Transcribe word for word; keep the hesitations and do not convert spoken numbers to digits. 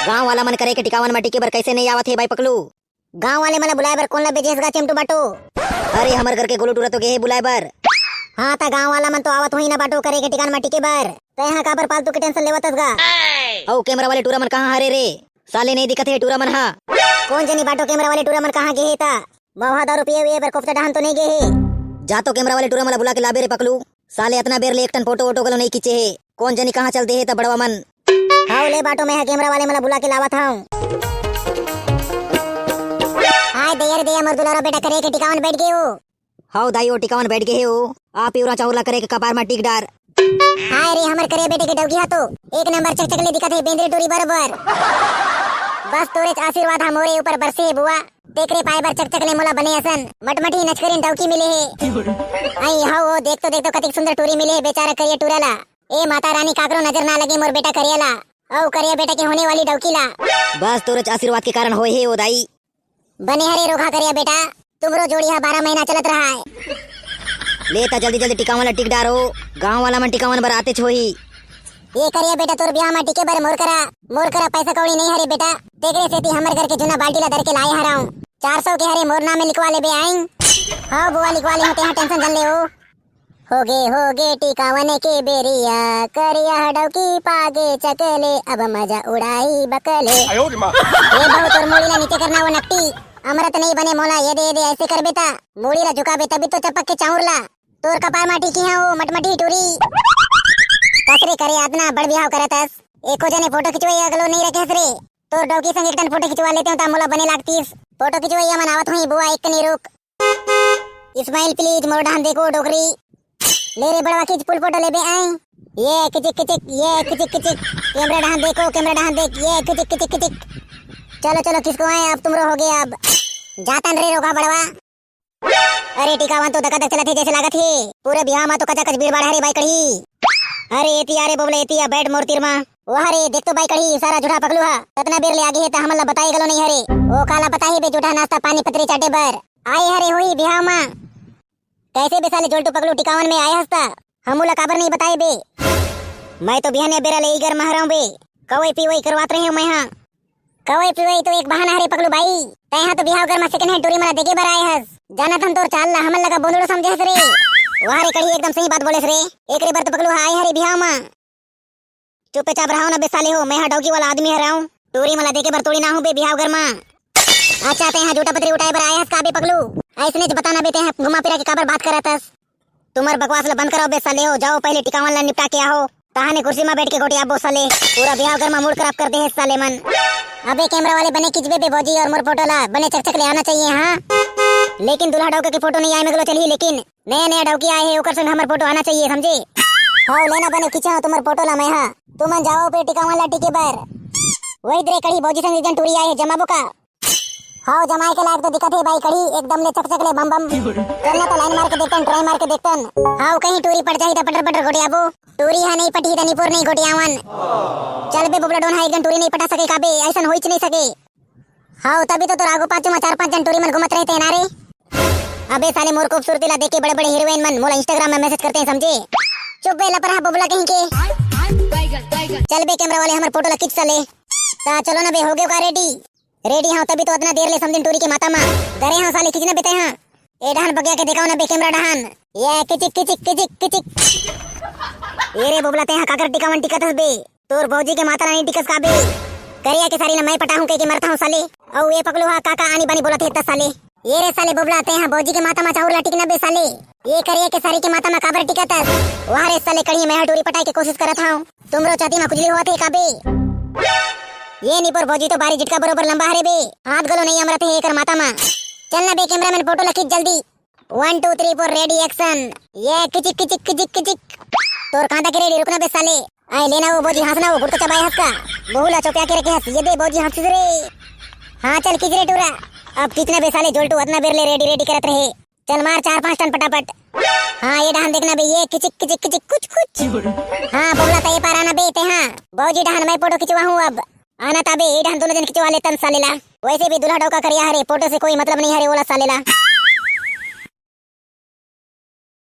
गांव वाला मन करे के टिकावन म टिके बर कैसे नहीं आवत हे बाई पकलू? गांव वाले मन ला बुलाए बर कोन ला भेजे हस गा चिमटू बाटू? अरे, हमर घर के गोलू टूरा तो गे हे बुलाए बर। हाँ, त गांव वाला मन तो आवत होही ना बाटू करे के टिकावन म टिके बर। तैं हा काबर फालतू के tension लेवत हस गा? अउ कैमरा वाले टूरा मन कहाँ हरे रे? साले नहीं दिखत हे टूरा मन हा। कोन जनी बाटू कैमरा वाले टूरा मन कहाँ गे हे त? महुआ दारू पिए हुए बर कोफ्ता डहान तो नहीं गे हे? जा तो कैमरा वाले टूरा मन ला बुला के लाबे रे पकलू। साले अतना बेर ले एक ठन फोटो वोटो घलो नहीं खींचे हे। कोन जनी कहाँ चल दे हे त बड़वा मन। हाव ले बाटू, मैं हा कैमरा वाले मन ला बुला के लावत हूँ। हाय दया रे दया, मोर दुलारा बेटा करे के टिकावन बैठ गे हो। हाव दाई, ओ टिकावन बैठ गे हे ओ। आ पिवरा चाउर ला करे के कपार म टिक डार। हाय रे, हमर करे बेटे के डौकी हा तो एक नंबर चकचक ले दिखत हे, बेंदरी टूरी बरोबर। बस तोरेच आशीर्वाद हा मोरे ऊपर बरसे हे बुआ, तेकरे पाए बर चकचक ले मोला बने असन मटमटी नचकरीन डौकी मिले हे। आई हाव ओ, देख तो देख तो कतिक सुंदर टूरी मिले हे बेचारा करिया टूरा ला। ए माता रानी, काकरो नजर ना लगे मोर बेटा करिया ला, अउ करिया बेटा के होने वाली डौकी ला। बस तोरेच आशीर्वाद के कारण होए हे ओ दाई। बने हरे रोघा करिया बेटा, तुमरो जोड़ी हा बारह महीना चलत रहा है। ले त जल्दी जल्दी टिकावन ला टिक डारो, गांव वाला मन टिकावन बर आतेच होही। ये करिया बेटा, तोर बिहाव म टिके बर मोर करा, मोर करा पैसा कौड़ी नहीं हरे बेटा, तेकरे सेती हमर घर के जूना बाल्टी ला धर के लाए हराऊं। चार सौ के हरे, मोर नाम में लिखवा लेबे आइंग। हाँ बुआ, लिखवा ले हूँ, तेहा tension झन ले ओ। होगे होगे टिकावन के बेरिया, करिया डौकी पागे चकले, अब मजा उड़ाई बकले। ए बहू, तोर मुड़ी ला नीचे करना वो नकटी, अमरत नहीं बने मोला, ये दे, ये दे, ऐसे करबे ता मुड़ी ला झुकाबे तभी तो चपक के चाउर ला। तोर कपार माटी की है वो मटमटी टूरी। कसरे करे अतना बड़ बिहाव करत हस, एको जने फोटो खिंचवाई अगलो नहीं रखे हस रे। तोर डौकी संग एक ठन फोटो खिंचवा लेते हूँ ता मोला बने लागतीस। फोटो खिंचवाई मन आवत हुई बुआ, एक कनी रुक। Smile please, मोर डहान देखो डोकरी। ले रे बड़वा, खींच full photo लेबे आए। ये किचिक किचिक, ये किचिक किचिक। कैमरा डहान देखो, कैमरा डहान देख, ये किचिक किचिक किचिक। चलो चलो, किसको आए अब, तुमरो हो गया अब। जातन रे रोघा बड़वा। अरे टिकावन तो धकाधक चलत हे जैसे लागत हे। पूरे बिहाव म तो कचाकच भीड़ भाड़ हरे बाई कड़ही। अरे एतिया रे बोबले, एतिया बैठ मोर तीर मा। वाह रे, देख तो बाई कड़ही, सारा जूठा पकलू हा कतना बेर ले आगे हे त हमन ला बताए गलो नहीं हरे। ओ काला पता हे बे, जूठा नाश्ता पानी पतरी चाटे बर आए हरे होही बिहाव मा। कैसे बे साले जोल्टू पकलू, टिकावन में आए हस त हमू ला काबर नहीं बताए बे? मैं तो बिहानिया बेरा ले इगर महराऊं बे, कवई पिवई करवात रहे हूँ मैं हा। कवई पिवई तो एक बहाना हरे पकलू बाई, तैं हा तो बिहाव घर मा second hand टूरी मन ला देखे बर आए हस। जानत हन तोर चाल ला, हमन लगा बोंदड़ो समझे हस रे। वाह रे कड़ही, एकदम सही बात बोलेस रे, एकरे बर तो पकलू हा आए हरे बिहाव मा। चुपचाप रहो ना बे साले हो, मैं हा डौकी वाला आदमी हराऊं, टूरी मन ला देखे बर थोड़ी ना हूँ बे बिहाव घर मा। अच्छा, तैं हा जूठा पतरी उठाए बर आए हस का बे पकलू? ऐसने ज बता ना बे, तैं हा घुमा फिरा के काबर बात करत हस? तुम्हर बकवास ला बंद करो बे साले हो, जाओ पहले टिकावन ला निपटा के आओ, तहाने कुर्सी मा बैठ के गोटियाबो साले। पूरा बिहाव घर मा mood खराब कर दे हे साले मन। अबे कैमरा वाले, बने खींचबे बे भौजी और मोर फोटो ला, बने चकचक ले आना चाहिए हाँ। लेकिन दूल्हा डौका के फोटो नहीं आए में गलो चलही, लेकिन नया नया डौकी आए हे, ओकर संग हमर फोटो आना चाहिए, समझे? हव, लेना बने खींचा हूँ तुम्हर फोटो ला मैं हा। तुमन जाओ पे टिकावन ला टिके बर। वही दरे कड़ी भौजी संग एक जन टूरी आए हे, जमाबो का? हव, जमाए के लायक तो दिखत हे बाई कड़ी, एकदम ले चकचक ले बम बम। चलना तो लाइन मार के देखतन, try मार के देखतन। हव, कहीं टूरी पट जाही त पटर पटर गोटियाबो। टूरी हा नहीं पटही त निपोर नहीं गोटियावन। चल बे बोबला डोन हा, एक जन टूरी नहीं पटा सके का बे? ऐसन होइच नहीं सके। हव, तभी तो तोर आगू पाछू मा चार पांच जन टूरी मन घूमत रहते हैं ना रे। अबे साले, मोर खूबसूरती ला देख के बड़े बड़े हीरोइन मन मोला Instagram में message करते हैं, समझे? चुप बे लपरा बोबला कहीं के। चल बे कैमरा वाले, हमर फोटो ला खींच साले। ता चलो ना बे, हो गयो का ready? Ready हाँ, तभी तो अतना देर ले समझिन टूरी के माता मा। डरे हाँ साले, खींचना बेते हाँ। ए डहान बगिया के देखाओ ना बे कैमरा डहान। ये किचिक किचिक किचिक किचिक। ए रे बोबला, ते हाँ काकर टिकावन टिकत हस बे? तोर भौजी के माता रानी टिकस का बे? करिया के सारी ना मैं पटाहूं कह के मरता हूँ साले। अउ ये पकलू हा का का आनी बानी बोलत हे त साले। ये रे साले बोबला, ते हाँ भौजी के माता मा चाउर ला टिकना बे साले। ये करिया के सारी के माता मा काबर टिकत हस? वाह रे साले कड़ी, मैं हा टूरी पटाए के कोशिश करत हूँ। तुमरो छाती मा खुजली होत हे का बे? ये निपोर भौजी तो बारी जिटका बरोबर लंबा हरे बे। हाथ गलो नहीं अमरत हे एकर माता मा। चल ना बे कैमरामैन, फोटो ला खींच जल्दी। One two three four, ready action। ये किचिक किचिक किचिक किचिक। तोर कांदा के ready, रुकना बे साले। आए लेना वो भौजी, हंसना वो गुटका चबाए हंस का। बहुला चौपिया के रखे हंस, ये दे भौजी हंस रे। हाँ चल खींच रे टूरा। अब खींचना बे साले, जोल्टू अतना बेर ले ready ready करत रहे। चल मार चार पांच टन पटापट। हाँ ये डहान देखना बे, ये किचिक किचिक किचिक कुछ कुछ। हाँ बोबला, तय पार आना बे ते हाँ। भौजी डहान मैं फोटो खिंचवा हूँ अब। आना ताबे, ए डहान दोनों जन खिंचवा लेतन साले ला। वैसे भी दूल्हा डौका करिया हरे, फोटो से कोई मतलब नहीं हरे ओला साले ला।